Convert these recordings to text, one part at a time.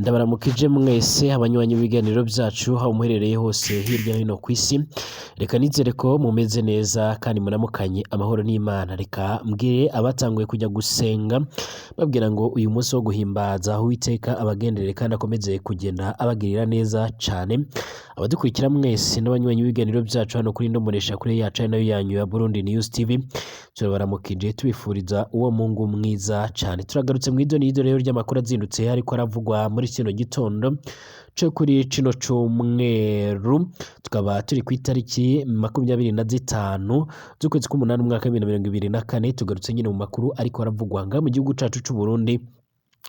Ndabaramukije mwese abanywanyi b'ibiganiro byacu aho muherereye hose hirya no hino ku isi. Reka nizere ko mumeze neza kandi muramukanye amahoro n'Imana. Reka mbwire abatanguye kujya gusenga babwira ngo uyu munsi wo guhimbaza Uwiteka abagenderere kandi akomeze kugenda abagirira neza cane. Abadukurikira mwese n'abanywanyi b'ibiganiro byacu hano kuri Ndomoresha kuri yacu ari nayo yanyu ya Burundi News TV, turabaramukije tubifuriza uwo Mungu mwiza cane. Turagarutse mu idonido rero ry'amakuru azindutse ariko aravugwa muri kino gitondo co kuri kino cumweru, tukaba turi ku itariki 25 z'ukwezi k'umunani umwaka wa 2024. Tugarutse nyine mu makuru ariko aravugwa ngaha mu gihugu cacu c'u Burundi,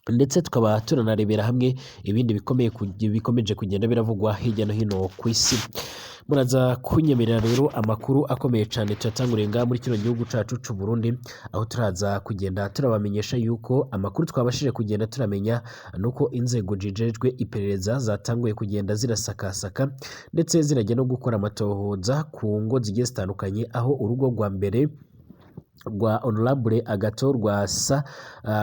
ndetse tukaba turanarebera hamwe ibindi bikomeye bikomeje kugenda biravugwa hirya no hino ku isi. Muraza kunyemerera rero amakuru akomeye cyane tuyatanguriye ngaha muri kino gihugu cacu c'u Burundi, aho turaza kugenda turabamenyesha yuko amakuru twabashije kugenda turamenya nuko inzego zijejwe iperereza zatanguye kugenda zirasakasaka ndetse zirajya no gukora amatohoza ku ngo zigiye zitandukanye, aho urugo rwa mbere rwa Honorable Agathon Rwasa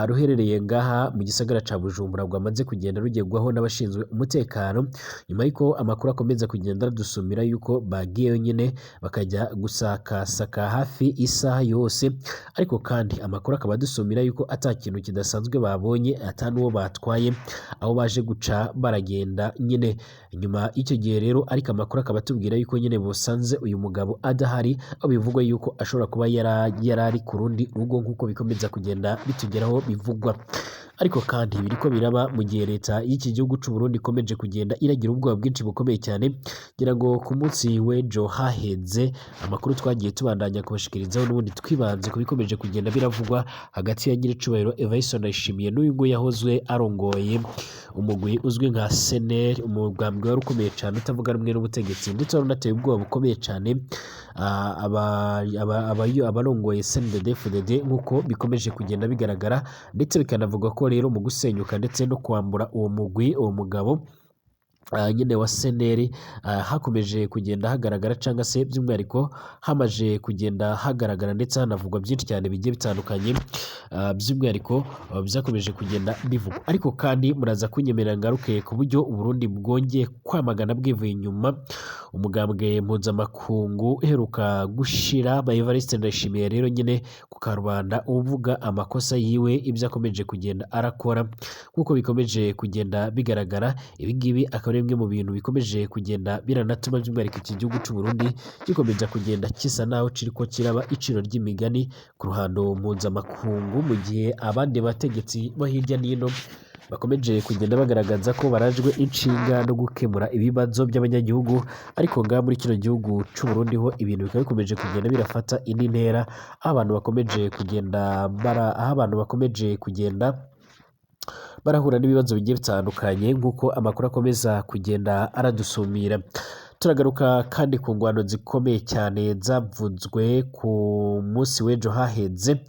ruherereye ngaha mu gisagara ca Bujumbura rwamaze kugenda rugerwaho n'abashinzwe umutekano, nyuma y'uko amakuru akomeza kugenda adusumira yuko bagiyeyo nyine bakajya gusakasaka hafi isaha yose. Ariko kandi amakuru akaba adusumira yuko ata kintu kidasanzwe babonye, ata n'uwo batwaye, aho baje guca baragenda nyine nyuma y'icyo gihe rero. Ariko amakuru akaba atubwira yuko nyine bosanze uyu mugabo adahari, aho bivugwa yuko ashobora kuba yari ari ku rundi rugo nk'uko bikomeza kugenda bitugeraho bivugwa. Ariko kandi biriko biraba mu gihe leta y'iki gihugu c'u Burundi ikomeje kugenda iragira ubwoba bwinshi bukomeye cyane. Ngira ngo ku munsi w'ejo haheze amakuru twagiye tubandanya kubashikirizaho n'ubundi twibanze ku bikomeje kugenda biravugwa hagati ya nyiricubahiro Evariste Ndayishimiye n'uyu nguyu yahozwe arongoye umugwi uzwi nka CNL, umugambwe wari ukomeye cyane utavuga rumwe n'ubutegetsi ndetse wari unateye ubwoba bukomeye cyane abarongoye CNDD-FDD nk'uko bikomeje kugenda bigaragara, ndetse bikanavugwa ko rero mu gusenyuka ndetse no kwambura uwo mugwi uwo mugabo nyine wa CNL hakomeje kugenda hagaragara cyangwa se by'umwihariko hamaje kugenda hagaragara ndetse hanavugwa byinshi cyane bigiye bitandukanye, by'umwihariko byakomeje kugenda bivugwa. Ariko kandi muraza kunyemerera ngaruke ku buryo Uburundi bwongeye kwamagana bwivuye inyuma umugambwe mpuzamakungu uheruka gushira ba Evariste Ndayishimiye rero nyine ku karubanda uvuga amakosa yiwe, ibyo akomeje kugenda arakora nk'uko bikomeje kugenda bigaragara. Ibi ngibi akaba ari bimwe mu bintu bikomeje kugenda biranatuma by'umwihariko iki gihugu c'u Burundi gikomeza kugenda kisa naho kiriko kiraba iciro ry'imigani ku ruhando mpuzamakungu, mu gihe abandi bategetsi bo hirya n'ino bakomeje kugenda bagaragaza ko barajwe inshinga no gukemura ibibazo by'abanyagihugu. Ariko ngaha muri kino gihugu c'u Burundi ho ibintu bikaba bikomeje kugenda birafata indi ntera, aho abantu bakomeje kugenda bara aho abantu bakomeje kugenda barahura n'ibibazo bigiye bitandukanye nk'uko amakuru akomeza kugenda aradusumira. Turagaruka kandi ku ngwano zikomeye cyane zavuzwe ku munsi w'ejo haheze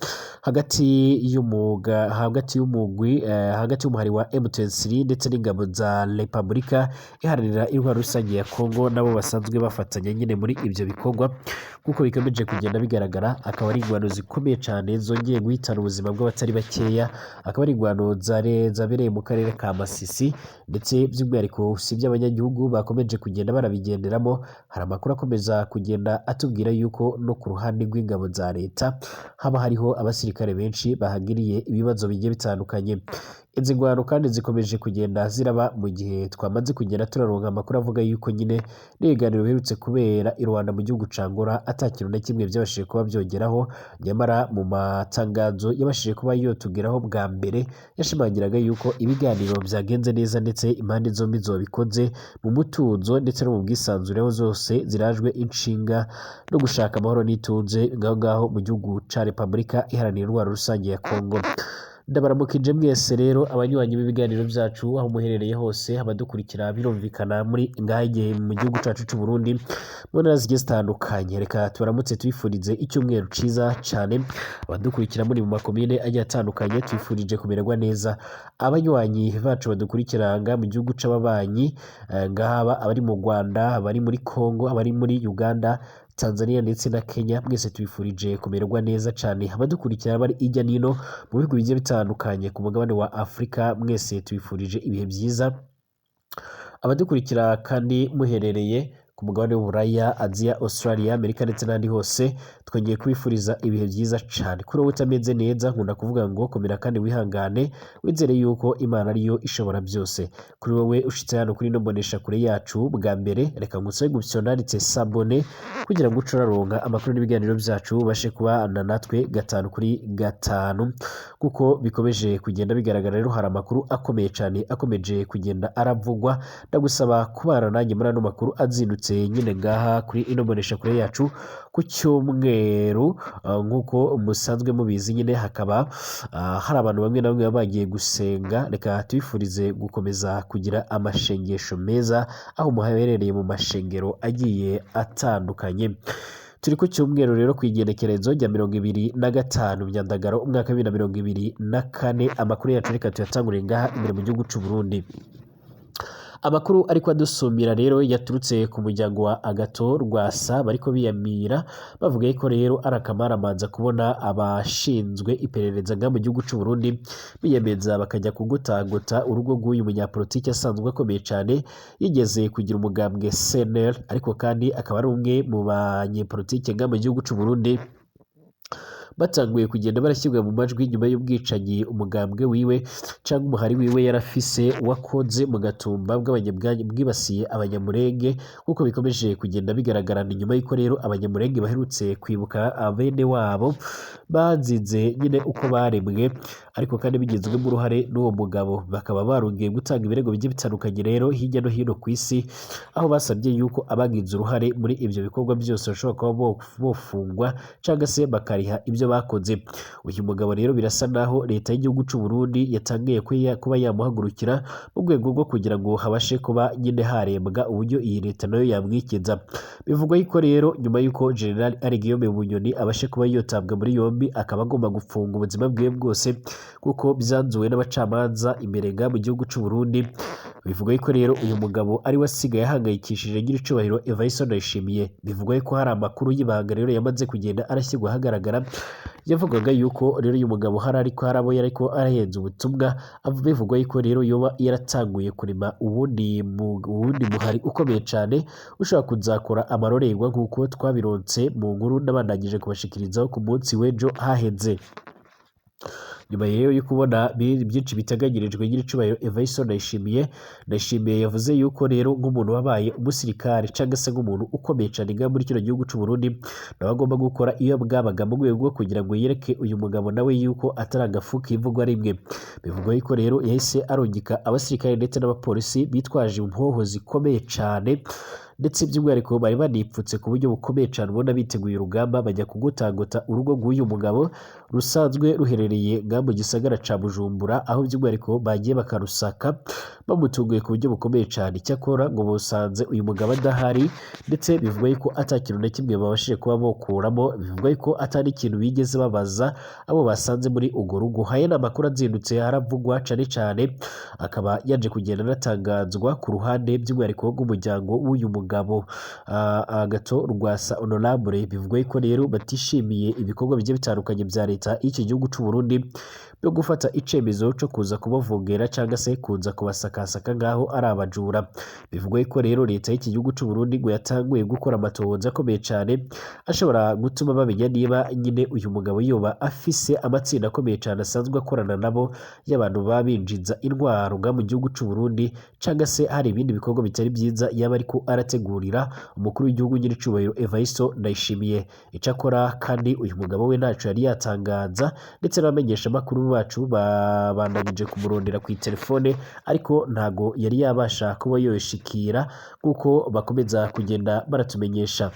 hagati y'umuga hagati y'umugwi hagati y'umuhari wa M23 ndetse n'ingabo za Repubulika Iharanira Intwaro Rusange ya Congo, nabo basanzwe bafatanya nyine muri ibyo bikorwa nk'uko bikomeje kugenda bigaragara. Akaba ari ingwano zikomeye cyane zongeye guhitana ubuzima bw'abatari bakeya, akaba ari ingwano zabereye mu karere ka Masisi, ndetse by'umwihariko usibye abanyagihugu bakomeje kugenda barabigenderamo, hari amakuru akomeza kugenda atubwira yuko no ku ruhande rw'ingabo za leta haba hariho abasirikare benshi bahagiriye ibibazo bigiye bitandukanye. Izi ngwano kandi zikomeje kugenda ziraba mu gihe twamaze kugenda turaronka amakuru avuga yuko nyine n'ibiganiro biherutse kubera i Rwanda mu gihugu ca Angola ata kintu na kimwe byabashije kuba byongeraho. Nyamara mu matangazo yabashije kuba yotugeraho bwa mbere yashimangiraga yuko ibiganiro byagenze neza ndetse impande zombi zobikoze mu mutuzo ndetse no mu bwisanzure, aho zose zirajwe inshinga no gushaka amahoro n'ituze ngaho ngaho mu gihugu ca Repubulika Iharanira Intwaro Rusange ya Congo. Ndabaramukije mwese rero abanywanyi b'ibiganiro byacu aho muherereye hose, abadukurikira birumvikana muri ngaha igihe mu gihugu cacu c'u Burundi mu ntara zigiye zitandukanye. Reka tubaramutse tubifurize icyumweru ciza cane. Abadukurikira muri mu makomine agiye atandukanye tubifurije kumererwa neza. Abanywanyi bacu badukurikira ngaha mu gihugu c'ababanyi, ngahaba abari mu Rwanda, abari muri Congo, abari muri Uganda, Tanzania ndetse na Kenya, mwese tubifurije kumererwa neza cyane. Abadukurikira bari ijya nino mu bihugu bigiye bitandukanye ku mugabane wa Afurika, mwese tubifurije ibihe byiza. Abadukurikira kandi muherereye ku mugabane w'Uburaya, Aziya, Australia, Amerika ndetse n'ahandi hose, twongeye kubifuriza ibihe byiza cyane. Kuri wowe utameze neza, nkunda kuvuga ngo komera kandi wihangane, wizere yuko Imana ariyo ishobora byose. Kuri wowe ushitse hano kuri ino mbonesha kure yacu bwa mbere, reka ngusabe gupyona handitse s'abonner kugira ngo uce uraronka amakuru n'ibiganiro byacu, ubashe kubana natwe gatanu kuri gatanu. Kuko bikomeje kugenda bigaragara rero, hari amakuru akomeye cyane akomeje kugenda aravugwa. Ndagusaba kubana nanjye muri ano makuru azindutse nyine ngaha kuri ino mbonesha kure yacu ku cyumweru. Nk'uko musanzwe mubizi nyine, hakaba hari abantu bamwe na bamwe baba bagiye gusenga. Reka tubifurize gukomeza kugira amashengesho meza aho muherereye mu mashengero agiye atandukanye. Turi ku cyumweru rero, ku igenekerezo rya 25 Myandagaro, umwaka wa 2024. Amakuru yacu reka tuyatangurire ngaha imbere mu gihugu cy'u Burundi. Amakuru ariko adusumira rero yaturutse ku muryango wa Agathon Rwasa, bariko biyamira bavuga ko rero ari akamaramaza kubona abashinzwe iperereza ngaha mu gihugu cy'u Burundi biyemeza bakajya kugotagota urugo rw'uyu munyapolitiki asanzwe akomeye cyane, yigeze kugira umugambwe CNL, ariko kandi akaba ari umwe mu banyepolitike ngaha mu gihugu cy'u Burundi batanguye kugenda barashyirwa mu majwi nyuma y'ubwicanyi umugambwe wiwe cyangwa umuhari wiwe yarafise wakoze mu Gatumba bwibasiye Abanyamurenge. Nk'uko bikomeje kugenda bigaragara, ni nyuma y'uko rero Abanyamurenge baherutse kwibuka bene wabo bazize nyine uko baremwe, ariko kandi bigizwemo uruhare n'uwo mugabo, bakaba barongeye gutanga ibirego bigiye bitandukanye rero hirya no hino ku isi, aho basabye yuko abagize uruhare muri ibyo bikorwa byose bashobora kuba bofungwa cyangwa se bakariha ibyo bakoze. Uyu mugabo rero birasa naho leta y'igihugu cy'u Burundi yatangiye kuba yamuhagurukira mu rwego rwo kugira ngo habashe kuba nyine harebwa uburyo iyi leta nayo yamwikiza. Bivugwa yuko rero nyuma y'uko General Alain Guillaume Bunyoni abashe kuba yotabwa muri yombi, akaba agomba gufunga ubuzima bwiwe bwose kuko byanzuwe n'abacamanza imbere ngaha mu gihugu cy'u Burundi. Bivugwa yuko rero uyu mugabo ari we asigaye ahangayikishije nyir'icyubahiro Evariste Ndayishimiye. Bivugwa yuko hari amakuru y'ibanga rero yamaze kugenda arashyirwa ahagaragara, yavugaga yuko rero uyu mugabo hari ariko hari abo yariko arahenza ubutumwa. Bivugwa yuko rero yoba yaratanguye kurema uwundi muhari ukomeye cyane ushobora kuzakora amarorerwa, nk'uko twabironse mu nkuru nabandanyije kubashikirizaho ku munsi w'ejo haheze. Nyuma rero yo kubona byinshi biteganyirijwe nyir'icyubahiro Evariste Ndayishimiye, Ndayishimiye yavuze yuko rero nk'umuntu wabaye umusirikare cyangwa se nk'umuntu ukomeye cyane ngaha muri kino gihugu cy'u Burundi, nawe agomba gukora iyo bwabaga mu rwego rwo kugira ngo yereke uyu mugabo nawe yuko atari agafu kivugwa rimwe. Bivugwa yuko rero yahise arungika abasirikare ndetse n'abapolisi bitwaje impoho zikomeye cyane, ndetse by'umwihariko bari banipfutse ku buryo bukomeye cyane, ubona biteguye urugamba, bajya kugotagota urugo rw'uyu mugabo rusanzwe ruherereye ngaha mu gisagara ca Bujumbura, aho by'umwihariko bagiye bakarusaka bamutunguye ku buryo bukomeye cyane. Icyakora ngo busanze uyu mugabo adahari, ndetse bivugwa yuko ata kintu na kimwe babashije kuba bokuramo. Bivugwa yuko atari ikintu bigeze babaza abo basanze muri urwo rugo. Aya ni amakuru azindutse haravugwa cyane cyane, akaba yaje kugenda anatangazwa ku ruhande by'umwihariko rw'umuryango w'uyu mugabo Agathon Rwasa Honorable. Bivugwa yuko rero batishimiye ibikorwa bigiye bitandukanye bya leta y'iki gihugu cy'u Burundi byo gufata icemezo cyo kuza kubavogera cyangwa se kuza kubasakasaka nk'aho ari abajura. Bivugwa yuko rero leta y'iki gihugu cy'u Burundi ngo yatanguye gukora amatohoza akomeye cyane ashobora gutuma bamenya niba nyine uyu mugabo yoba afise amatsinda akomeye cyane asanzwe akorana nabo y'abantu baba binjiza intwaro nga mu gihugu cy'u Burundi, cyangwa se hari ibindi bikorwa bitari byiza yaba ariko arategurira umukuru w'igihugu nyir'icyubahiro Evariste Ndayishimiye. Icyakora kandi uyu mugabo we ntaco yari yatangaza, ndetse n'abamenyeshamakuru bacu babandanyije kumurondera ku telefone, ariko ntago yari yabasha kuba yoshikira nk'uko bakomeza kugenda baratumenyesha.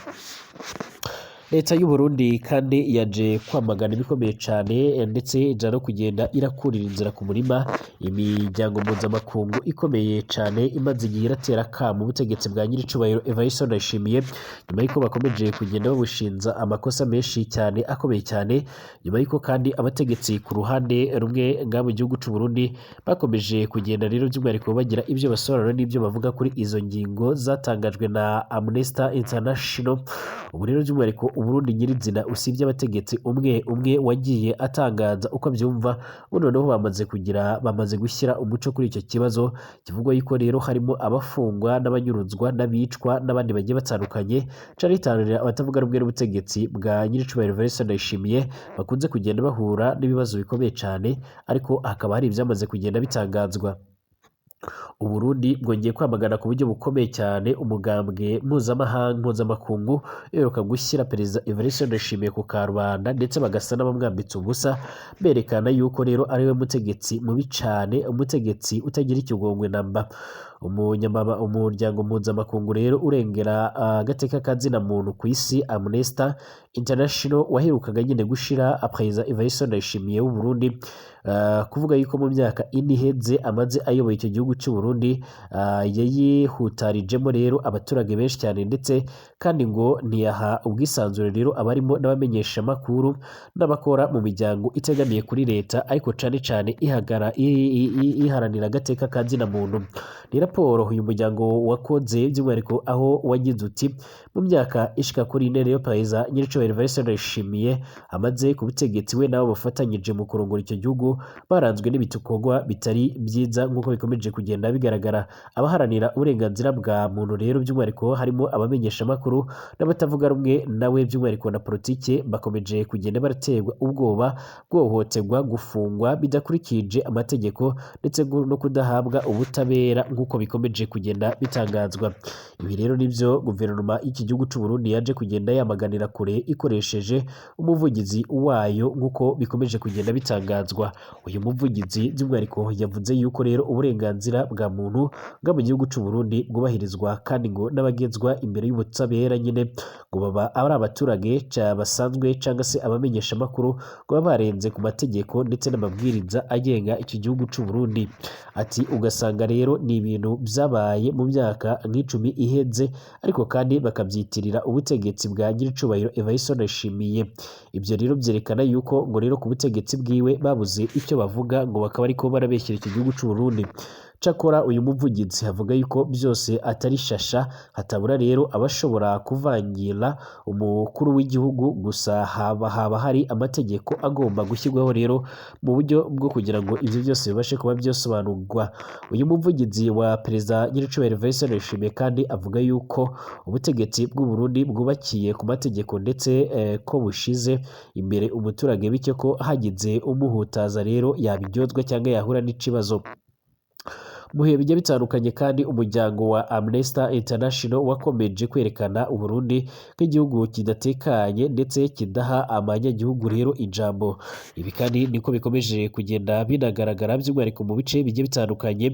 Leta y'u Burundi kandi yaje kwamagana ibikomeye cane, ndetse ija no kugenda irakurira inzira ku murima imiryango mpuzamakungu ikomeye cane imaze igihe iratera akamo ubutegetsi bwa nyiricubahiro Evariste Ndayishimiye, nyuma y'uko bakomeje kugenda babushinza amakosa menshi cyane akomeye cyane, nyuma y'uko kandi abategetsi ku ruhande rumwe ngaha mu gihugu c'u Burundi bakomeje kugenda rero by'umwihariko bagira ibyo basobanura n'ibyo bavuga kuri izo ngingo zatangajwe na Amnesty International. Ubu rero by'umwihariko Uburundi nyirizina, usibye abategetsi umwe umwe wagiye atangaza uko abyumva, ubu noneho bamaze gushyira umuco kuri icyo kibazo kivugwa yuko rero harimo abafungwa n'abanyuruzwa n'abicwa n'abandi bagiye batandukanye, cane cyane abatavuga rumwe n'ubutegetsi bwa nyiricubahiro Evariste Ndayishimiye bakunze kugenda bahura n'ibibazo bikomeye cyane, ariko hakaba hari ibyamaze kugenda bitangazwa. Uburundi bwongeye kwamagana ku buryo bukomeye cyane umugambwe mpuzamahanga mpuzamakungu uheruka gushyira Perezida Evariste Ndayishimiye ku karubanda, ndetse bagasa n'abamwambitse ubusa, berekana yuko rero ariwe mutegetsi mubi cane, umutegetsi utagira ikigongwe namba. Umuryango mpuzamakungu rero urengera agateka ka zina muntu ku isi Amnesty International waherukaga nyine gushira Perezida Evariste Ndayishimiye w'u Burundi, kuvuga yuko mu myaka ine iheze amaze ayoboye icyo gihugu cy'u Burundi, yayihutarijemo rero abaturage benshi cyane, ndetse kandi ngo ntiyaha ubwisanzure rero abarimo n'abamenyesha makuru n'abakora mu miryango itegamiye kuri leta, ariko cane cane iharanira agateka ka zina muntu. Ni raporo uyu muryango wakoze by'umwihariko aho wagize uti mu myaka ishika kuri ine rero Perezida nyiricubahiro Evariste Ndayishimiye amaze ku butegetsi, we nabo bafatanyije mu kurongora icyo gihugu baranzwe n'ibikorwa bitari byiza nk'uko bikomeje kugenda bigaragara. Abaharanira uburenganzira bwa muntu rero by'umwihariko harimo abamenyeshamakuru n'abatavuga rumwe nawe by'umwihariko na politike, bakomeje kugenda baraterwa ubwoba, guhohoterwa, gufungwa bidakurikije amategeko ndetse no kudahabwa ubutabera nk'uko bikomeje kugenda bitangazwa. Ibi rero nibyo guverinoma y'iki gihugu c'u Burundi yaje kugenda yamaganira kure ikoresheje umuvugizi wayo nk'uko bikomeje kugenda bitangazwa. Uyu muvugizi by'umwihariko yavuze yuko rero uburenganzira bwa muntu bwa mu gihugu c'u Burundi bwubahirizwa, kandi ngo n'abagezwa imbere y'ubutabera nyine ngo baba ari abaturage basanzwe cyangwa se abamenyesha makuru ngo baba barenze ku mategeko ndetse n'amabwiriza agenga iki gihugu c'u Burundi. Ati ugasanga rero ni ibintu byabaye mu myaka nk'icumi iheze, ariko kandi bakabyitirira ubutegetsi bwa nyiricubahiro Evariste Ndayishimiye. Ibyo rero byerekana yuko ngo rero ku butegetsi bwiwe babuze icyo bavuga, ngo bakaba ariko barabeshyira iki gihugu c'u Burundi. Cakora uyu muvugizi avuga yuko byose atari shasha, hatabura rero abashobora kuvangira umukuru w'igihugu, gusa haba hari amategeko agomba gushyirwaho rero mu buryo bwo kugira ngo ibyo byose bibashe kuba byosobanurwa. Uyu muvugizi wa Perezida nyiricubahiro Evariste Ndayishimiye kandi avuga yuko ubutegetsi bw'u Burundi bwubakiye ku mategeko ndetse ko bushize imbere umuturage, bityo ko hagize umuhutaza rero yabiryozwa cyangwa yahura n'ikibazo. Mu bihe bigiye bitandukanye kandi umuryango wa Amnesty International wakomeje kwerekana Uburundi nk'igihugu kidatekanye ndetse kidaha abanyagihugu rero ijambo. Ibi kandi niko bikomeje kugenda binagaragara by'umwihariko mu bice bigiye bitandukanye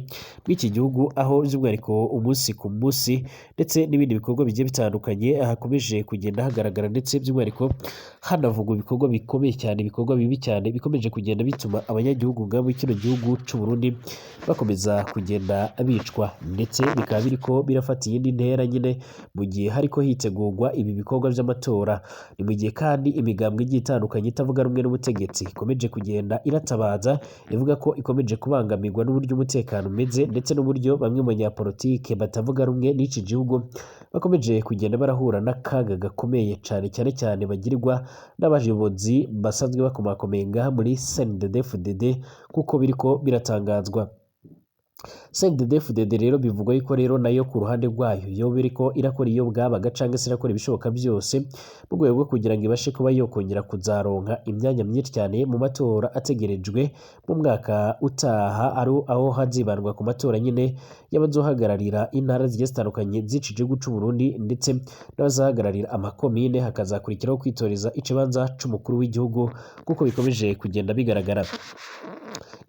bw'iki gihugu, aho by'umwihariko umunsi ku munsi ndetse n'ibindi bikorwa bigiye bitandukanye hakomeje kugenda hagaragara, ndetse by'umwihariko hanavugwa ibikorwa bikomeye cyane, ibikorwa bibi cyane bikomeje kugenda bituma abanyagihugu ngabo kino gihugu c'u Burundi bakomeza kugenda bicwa, ndetse bikaba biriko birafata iyindi ntera nyine mu gihe hariko hitegurwa ibi bikorwa by'amatora. Ni mu gihe kandi imigambwe igiye itandukanye itavuga rumwe n'ubutegetsi ikomeje kugenda iratabaza ivuga ko ikomeje kubangamirwa n'uburyo umutekano umeze, ndetse n'uburyo bamwe mu banyapolitike batavuga rumwe n'iki gihugu bakomeje kugenda barahura n'akaga gakomeye cyane, cyane cyane bagirirwa n'abayobozi basanzwe bakomakomeye ngaha muri CNDD-FDD kuko biriko biratangazwa. CNDD-FDD rero bivugwa yuko rero nayo ku ruhande rwayo yo biriko irakora iyo bwabaga cyangwa se irakora ibishoboka byose mu rwego rwo kugira ngo ibashe kuba yokongera kuzaronka imyanya myinshi cyane mu matora ategerejwe mu mwaka utaha, ari aho hazibandwa ku matora nyine y'abazohagararira intara zigiye zitandukanye z'ici gihugu c'u Burundi, ndetse n'abazahagararira amakomine, hakazakurikiraho kwitoreza ikibanza c'umukuru w'igihugu kuko bikomeje kugenda bigaragara.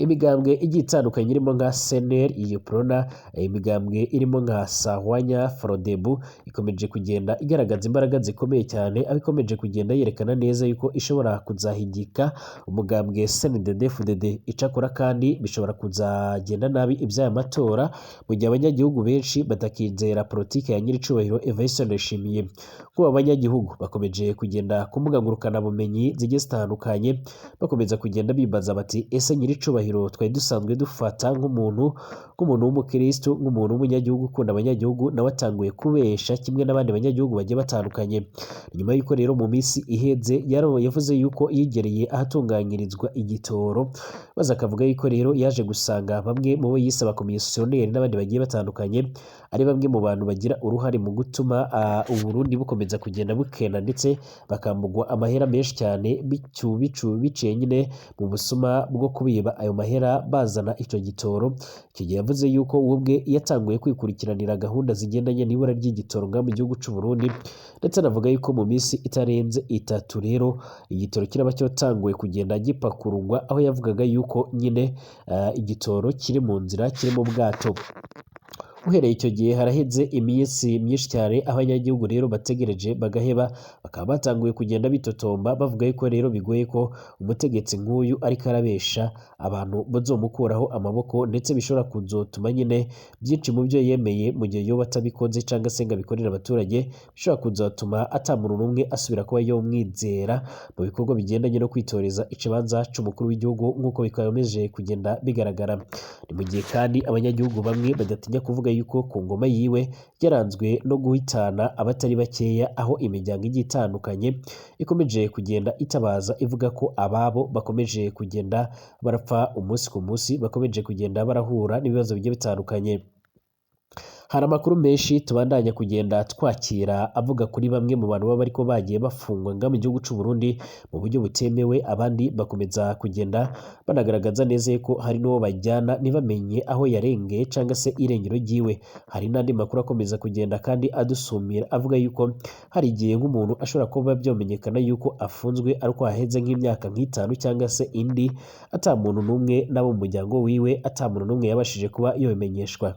Imigambwe igiye itandukanye irimo nka CNL, Uprona, imigambwe irimo nka Sahwanya, Frodebu ikomeje kugenda igaragaza imbaraga zikomeye cyane, aho ikomeje kugenda yerekana neza yuko ishobora kuzahigika umugambwe CNDD-FDD. Icakora kandi bishobora kuzagenda nabi iby'aya matora mu gihe abanyagihugu benshi batakizera politike ya nyiricubahiro Evariste Ndayishimiye. Kuba abanyagihugu bakomeje kugenda ku mbuga ngurukanabumenyi zigiye zitandukanye bakomeza kugenda bibaza bati: "Ese nyiricubahiro twari dusanzwe dufata nk'umuntu w'umukristo, nk'umuntu w'umunyagihugu ukunda abanyagihugu, nawe atanguye kubesha kimwe n'abandi banyagihugu bagiye batandukanye?" Nyuma y'uko rero mu minsi iheze yavuze yuko yigereye ahatunganyirizwa igitoro, maze akavuga yuko rero yaje gusanga bamwe mu bo yise abakomisiyoneri n'abandi bagiye batandukanye ari bamwe mu bantu bagira uruhare mu gutuma Uburundi bukomeza kugenda bukena, ndetse bakambugwa amahera menshi cyane bicu bicu biciye nyine mu busuma bwo kubiba ayo mahera bazana ico gitoro. Icyo gihe yavuze yuko we ubwe yatanguye kwikurikiranira gahunda zigendanye n'ibura ry'igitoro ngaha mu gihugu c'u Burundi, ndetse anavuga yuko mu minsi itarenze 3 rero igitoro kiraba cyatanguye kugenda gipakururwa, aho yavugaga yuko nyine igitoro kiri mu nzira, kiri mu bwato. Uhereye icyo gihe haraheze iminsi myinshi cyane, aho abanyagihugu rero bategereje bagaheba, bakaba batanguye kugenda bitotomba bavuga yuko rero bigoye ko umutegetsi nk'uyu ariko arabesha abantu bazomukuraho amaboko, ndetse bishobora kuzotuma nyine byinshi mu byo yemeye mu gihe yoba atabikoze cyangwa se ngo abikorere abaturage, bishobora kuzatuma ata muntu n'umwe asubira kuba yomwizera mu bikorwa bigendanye no kwitoreza ikibanza c'umukuru w'igihugu nk'uko bikomeje kugenda bigaragara. Ni mu gihe kandi abanyagihugu bamwe badatinya kuvuga yuko ku ngoma yiwe yaranzwe no guhitana abatari bakeya, aho imiryango igiye itandukanye ikomeje kugenda itabaza ivuga ko ababo bakomeje kugenda barapfa umunsi ku munsi, bakomeje kugenda barahura n'ibibazo bigiye bitandukanye. Hari amakuru menshi tubandanya kugenda twakira avuga kuri bamwe mu bantu baba bariko bagiye bafungwa nga mu gihugu c'u Burundi mu buryo butemewe, abandi bakomeza kugenda banagaragaza neza yuko hari n'uwo bajyana ntibamenye aho yarengeye cyangwa se irengero ryiwe. Hari n'andi makuru akomeza kugenda kandi adusumira avuga yuko hari igihe nk'umuntu ashobora kuba byomenyekana yuko afunzwe ariko haheze nk'imyaka nk'itanu cyangwa se indi, ata muntu n'umwe n'abo mu muryango wiwe, ata muntu n'umwe yabashije kuba yobimenyeshwa.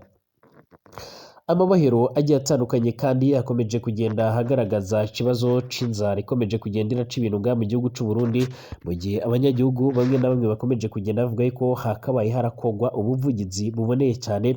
Amabohero agiye atandukanye kandi akomeje kugenda agaragaza ikibazo c'inzara ikomeje kugenda iraca ibintu ngaha mu gihugu c'u Burundi, mu gihe abanyagihugu bamwe na bamwe bakomeje kugenda bavuga yuko hakabaye harakogwa ubuvugizi buboneye cyane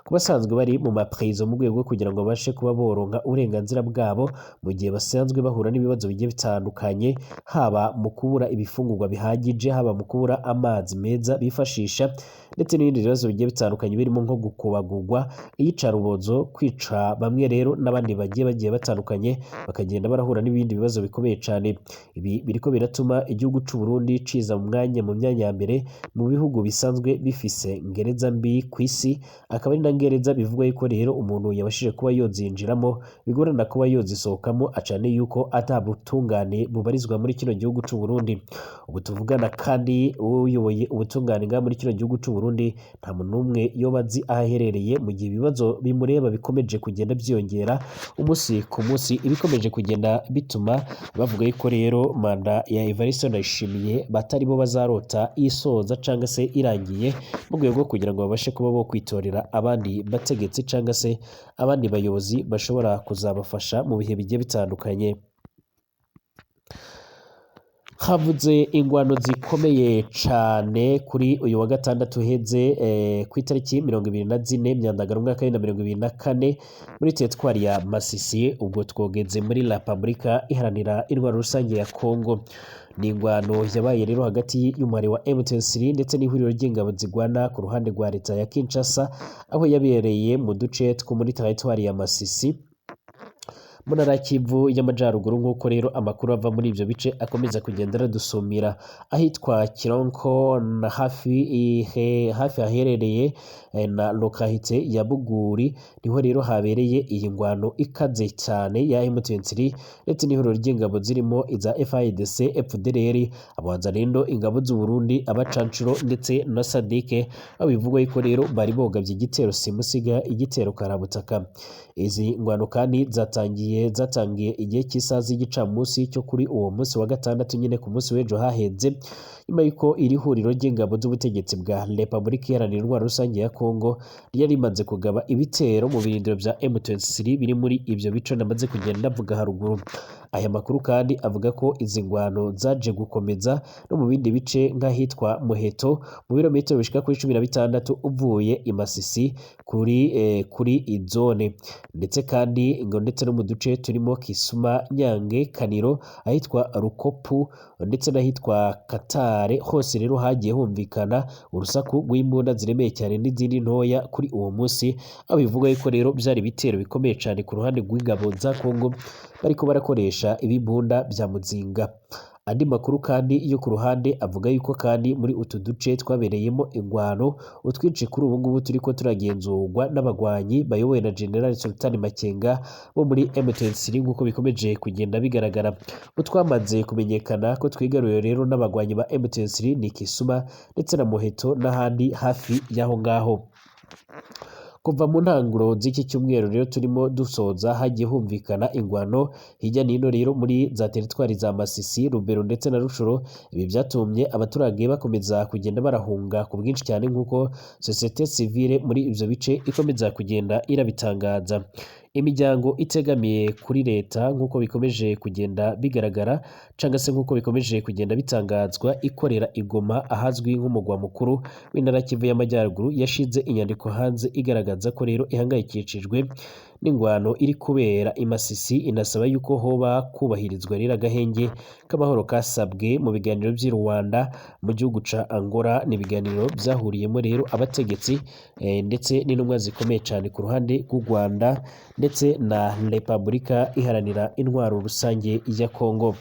ku basanzwe bari mu maprezo mu rwego rwo kugira ngo babashe kuba boronka uburenganzira bwabo mu gihe basanzwe bahura n'ibibazo bigiye bitandukanye, haba mu kubura ibifungurwa bihagije, haba mu kubura amazi meza bifashisha, ndetse n'ibindi bibazo bigiye bitandukanye birimo nko gukubagurwa, iyicarubozo, kwica bamwe rero n'abandi bagiye batandukanye bakagenda barahura n'ibindi bibazo bikomeye cyane. Ibi biriko biratuma igihugu c'u Burundi ciza mu mwanya mu myanya ya mbere mu bihugu bisanzwe bifise ngereza mbi ku isi, akaba ari na ngereza bivugwa yuko rero umuntu yabashije kuba yozinjiramo bigorana kuba yozisohokamo, acane yuko ata butungane bubarizwa muri kino gihugu c'u Burundi. Ubu tuvugana kandi uyoboye ubutungane ngaha muri kino gihugu c'u Burundi nta muntu n'umwe yoba azi aho aherereye, mu gihe ibibazo bimureba bikomeje kugenda byiyongera umunsi ku munsi, ibikomeje kugenda bituma bavuga yuko rero manda ya Evariste Ndayishimiye batari bo bazarota isoza cyangwa se irangiye, mu rwego rwo kugira ngo babashe kuba bo kwitorera abandi bategetsi cyangwa se abandi bayobozi bashobora kuzabafasha mu bihe bigiye bitandukanye. Havuze ingwano zikomeye cane kuri uyu wa gatandatu uheze, ku itariki 24 Myandagaro umwaka wa 2024 muri teritwari ya Masisi, ubwo twogeze muri La Republika Iharanira Intwaro Rusange ya Congo. Ni ingwano yabaye rero hagati y'umubare wa M23 ndetse n'ihuriro ry'ingabo zigwana ku ruhande rwa leta ya Kinshasa, aho yabereye mu duce two muri teritwari ya Masisi mu ntara ya Kivu y'Amajyaruguru, nk'uko rero amakuru ava muri ibyo bice akomeza kugenda aradusumira. Ahitwa Kironko na hafi haherereye na lokahite ya Buguri niho rero habereye iyi ngwano ikaze cyane ya M23 ndetse n'ihuriro ry'ingabo zirimo iza FARDC, FDLR, Abazalendo, ingabo z'u Burundi, abacancuro ndetse na SADC, aho bivugwa yuko rero bari bogabye igitero simusiga, igitero karabutaka. Izi ngwano kandi zatangiye zatangiye igihe cy'isaha z'igicamunsi cyo kuri uwo munsi wa gatandatu nyine ku munsi w'ejo haheze, nyuma y'uko iri huriro ry'ingabo z'ubutegetsi bwa Repubulika Iharanira Intwaro Rusange ya Kongo ryari rimaze kugaba ibitero mu birindiro bya M23 biri muri ibyo bice namaze kugenda ndavuga haruguru. Aya makuru kandi avuga ko izi ngwano zaje gukomeza no mu bindi bice nk'ahitwa Muheto, mu birometero bishika kuri 16 uvuye i Masisi kuri izone, ndetse kandi ngo ndetse no mu duce turimo Kisuma, Nyange, Kaniro, ahitwa Rukopu ndetse n'ahitwa Katare, hose rero hagiye humvikana urusaku rw'imbunda ziremeye cyane n'izindi ntoya kuri uwo munsi, aho bivugwa yuko rero byari ibitero bikomeye cyane ku ruhande rw'ingabo za Kongo bariko barakoresha ibibunda bya muzinga. Andi makuru kandi yo ku ruhande avuga yuko kandi muri utu duce twabereyemo ingwano utwinshi kuri ubu ngubu turiko turagenzurwa n'abagwanyi bayobowe na General Sultan Makenga bo muri M23 nk'uko bikomeje kugenda bigaragara. Utwamaze kumenyekana ko twigaruye rero n'abagwanyi ba M23 ni Kisuma ndetse na Muheto n'ahandi hafi y'aho ngaho. Kuva mu ntanguro z'iki cyumweru rero turimo dusoza, hagiye humvikana ingwano hirya n'ino rero muri za teritwari za Masisi, Rubero ndetse na Rushuro. Ibi byatumye abaturage bakomeza kugenda barahunga ku bwinshi cyane nk'uko société civile muri ibyo bice ikomeza kugenda irabitangaza. Imiryango itegamiye kuri leta nk'uko bikomeje kugenda bigaragara cyangwa se nk'uko bikomeje kugenda bitangazwa, ikorera i Goma ahazwi nk'umugwa mukuru w'intara Kivu y'Amajyaruguru, yashize inyandiko hanze igaragaza ko rero ihangayikishijwe n'ingwano iri kubera i Masisi, inasaba yuko hoba kubahirizwa rero agahenge k'amahoro kasabwe mu biganiro by'i Rwanda mu gihugu ca Angola. Ni ibiganiro byahuriyemo rero abategetsi ndetse n'intumwa zikomeye cyane ku ruhande rw'u Rwanda ndetse na Repubulika Iharanira Intwaro Rusange ya Kongo.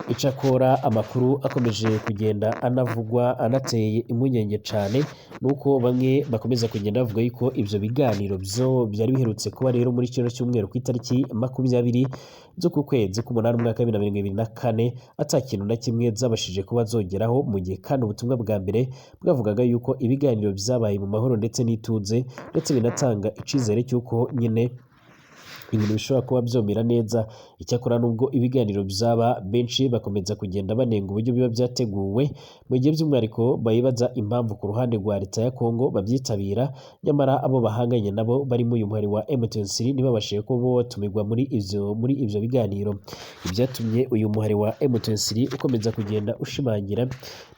Icakora amakuru akomeje kugenda anavugwa anateye impungenge cyane nuko bamwe bakomeza kugenda bavuga yuko ibyo biganiro byo byari biherutse kuba rero muri kino cyumweru ku itariki 20 z'uku kwezi k'umunani umwaka wa 2024 ata kintu na kimwe zabashije kuba zogeraho, mu gihe kandi ubutumwa bwa mbere bwavugaga yuko ibiganiro byabaye mu mahoro ndetse n'ituze, ndetse binatanga icizere cy'uko nyine ibintu bishobora kuba byomera neza. Icyakora nubwo ibiganiro byaba, benshi bakomeza kugenda banenga uburyo biba byateguwe, mu gihe by'umwihariko bayibaza impamvu ku ruhande rwa leta ya Kongo babyitabira, nyamara abo bahanganye nabo barimo uyu muhari wa M23 ntibabashije kuba batumirwa muri ivyo biganiro. Ibyatumye uyu muhari wa M23 ukomeza kugenda ushimangira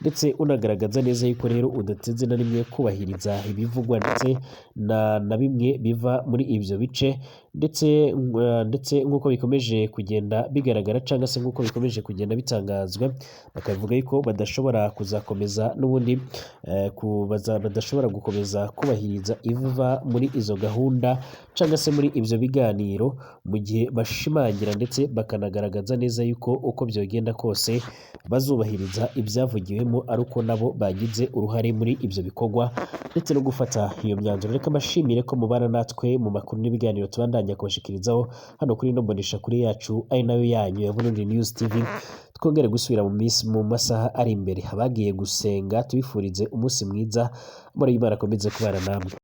ndetse unagaragaza neza yuko rero udateze na rimwe kubahiriza ibivugwa ndetse na bimwe biva muri ivyo bice, ndetse nk'uko bikomeje kugenda bigaragara cyangwa se nk'uko bikomeje kugenda bitangazwa, bakavuga yuko badashobora kuzakomeza n'ubundi badashobora gukomeza kubahiriza ibiva muri izo gahunda cyangwa se muri ibyo biganiro, mu gihe bashimangira ndetse bakanagaragaza neza yuko uko byogenda kose bazubahiriza ibyavugiwemo ari uko nabo bagize uruhare muri ibyo bikorwa ndetse no gufata iyo myanzuro. Reka mbashimire ko mubana natwe mu makuru n'ibiganiro tubandanya kubashikirizaho hano kuri ino mbonesha kuri yacu ari nayo yanyu ya Burundi News TV. Twongere gusubira mu minsi mu masaha ari imbere. Abagiye gusenga tubifurize umunsi mwiza, muri Imana akomeze kubana namwe.